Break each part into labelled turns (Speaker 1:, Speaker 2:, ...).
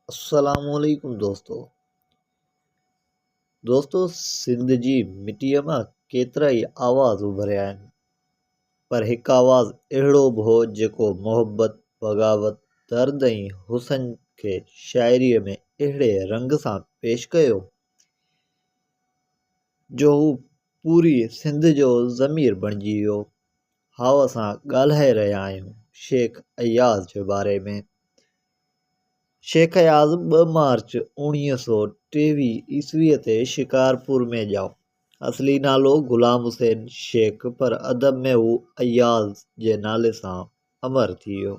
Speaker 1: السلام عليڪم دوستو دوستو سنڌ جي مٽيء مان ڪيترائي آواز اڀريا آهن پر هڪ آواز اهڙو به هو جيڪو محبت، بغاوت، درد ۽ حسن کي شاعريء ۾ اهڙي رنگ سان پيش ڪيو جو هو پوري سنڌ جو ضمير بڻجي ويو. هائو اسان ڳالهائي رهيا آهيون شيخ اياز جي باري ۾. شيخ اياز 2 مارچ 1923 عيسويء تي شڪارپور ۾ ڄائو. اصلي نالو غلام حسين شيخ پر ادب ۾ هو اياز جي نالي سان امر ٿي ويو.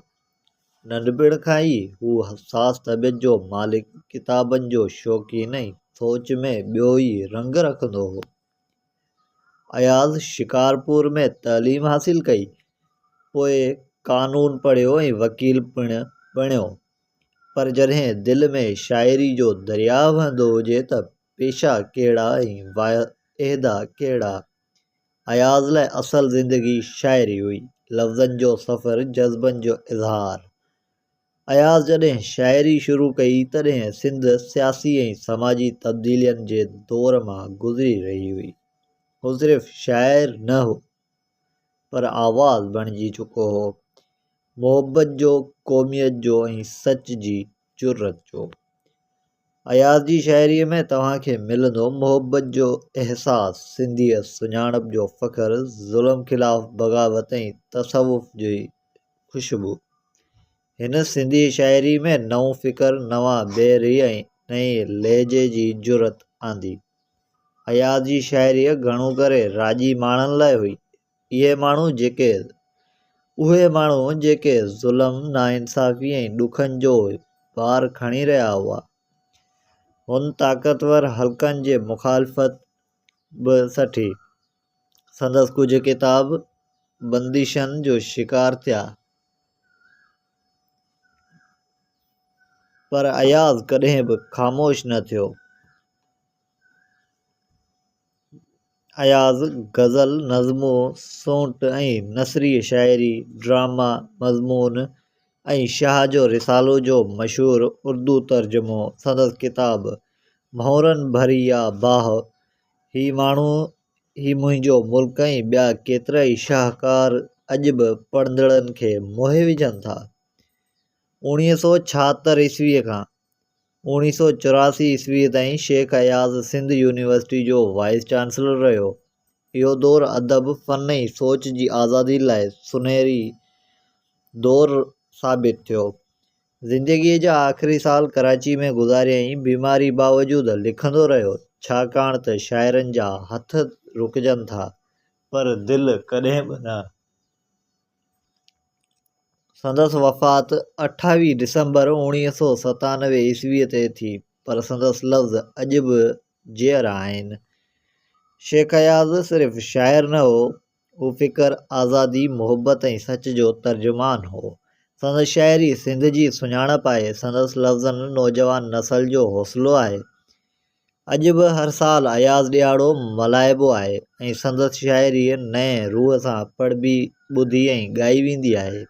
Speaker 1: ننڍپڻ کان ئي هو حساس طبيعت جو مالڪ، ڪتابن جو شوقين ۽ سوچ ۾ ٻيو ئي رنگ رکندو هو. اياز شڪارپور ۾ تعليم حاصل ڪئي، پوء قانون پڙهيو ۽ وڪيل پڻ بڻيو. پر جڏهن دل ۾ شاعري جو درياء وهندو هجي ته پيشا ڪهڙا ۽ عهدا ڪهڙا. اياز لاء اصل زندگي شاعري هئي، لفظن جو سفر، جذبن جو اظهار. اياز جڏهن شاعري شروع ڪئي تڏهن سنڌ سياسي ۽ سماجي تبديلين جي دور مان گذري رهي هئي. هو صرف شاعر نه هو پر آواز بڻجي چڪو هو، محبت جو، قوميت جو ۽ سچ جي جرئت جو. اياز جي شاعريء ۾ توهان کي ملندو محبت جو احساس، سنڌيء سڃاڻپ جو فخر، ظلم خلاف بغاوت ۽ تصوف جي خوشبو. هن سنڌي شاعريء ۾ نئون فڪر، نوان بحر ۽ نئين لهجي جي جرئت آندي. اياز جي شاعري گهڻو ڪري راڄي ماڻهن لاء هئي. اهي ماڻهو جيڪي اهي ماڻهو جيڪي ظلم، ناانصافي ۽ ڏکن جو بار کڻي رهيا هئا. هن طاقتور حلقن جي مخالفت به سٺي. سندس ڪجهه ڪتاب بندشن جو شڪار ٿيا، پر اياز ڪڏهن به خاموش نه ٿيو. اياز غزل، نظم، سونٽ ۽ نثري شاعري، ڊراما، مضمون ۽ شاهه جو رسالو جو مشهور اردو ترجمو، سندس ڪتاب ڀونرن ڀري آ باهه، هي ماڻهو، هي منهنجو ملڪ ۽ ٻيا ڪيترائي شاهڪار اڄ به پڙهندڙن کي موهي وجهن ٿا. 1976 عيسويء کان 1984 عيسويء تائين شيخ اياز سنڌ يونيورسٽي جو وائيس چانسلر رهيو. اهو دور ادب، فن ۽ سوچ جي آزادي لاء سونهري دور ثابت ٿيو. زندگيء جا آخري سال ڪراچي ۾ گذاريائين، بيماري باوجود لکندو رهيو، ڇاڪاڻ ته شاعرن جا هٿ رڪجن ٿا، پر دل ڪڏهن به نه. سندس وفات 28 ڊسمبر 1997 عيسويء تي ٿي، پر سندس لفظ اڄ به جيئرا آهن. شيخ اياز صرف شاعر نه هو، هو فڪر، آزادي، محبت ۽ سچ جو ترجمان هو. سندس شاعري سنڌ جي سڃاڻپ آهي، سندس لفظن نوجوان نسل جو حوصلو آهي. اڄ به هر سال اياز ڏهاڙو ملهائبو آهي ۽ سندس شاعري نئين روح سان پڙهبي، ٻڌي ۽ ڳائي ويندي آهي.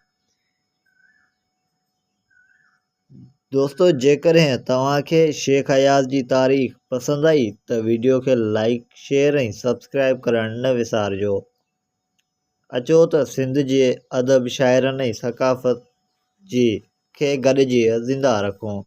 Speaker 1: دوستو جيڪڏهن توهان کي شيخ اياز جي تاريخ پسند آئي ته ويڊيو کي لائيڪ، شيئر ۽ سبسڪرائيب ڪرڻ نه وسارجو. اچو ته سنڌ جي ادب، شاعرن ۽ ثقافت جي کي گڏجي زنده رکون.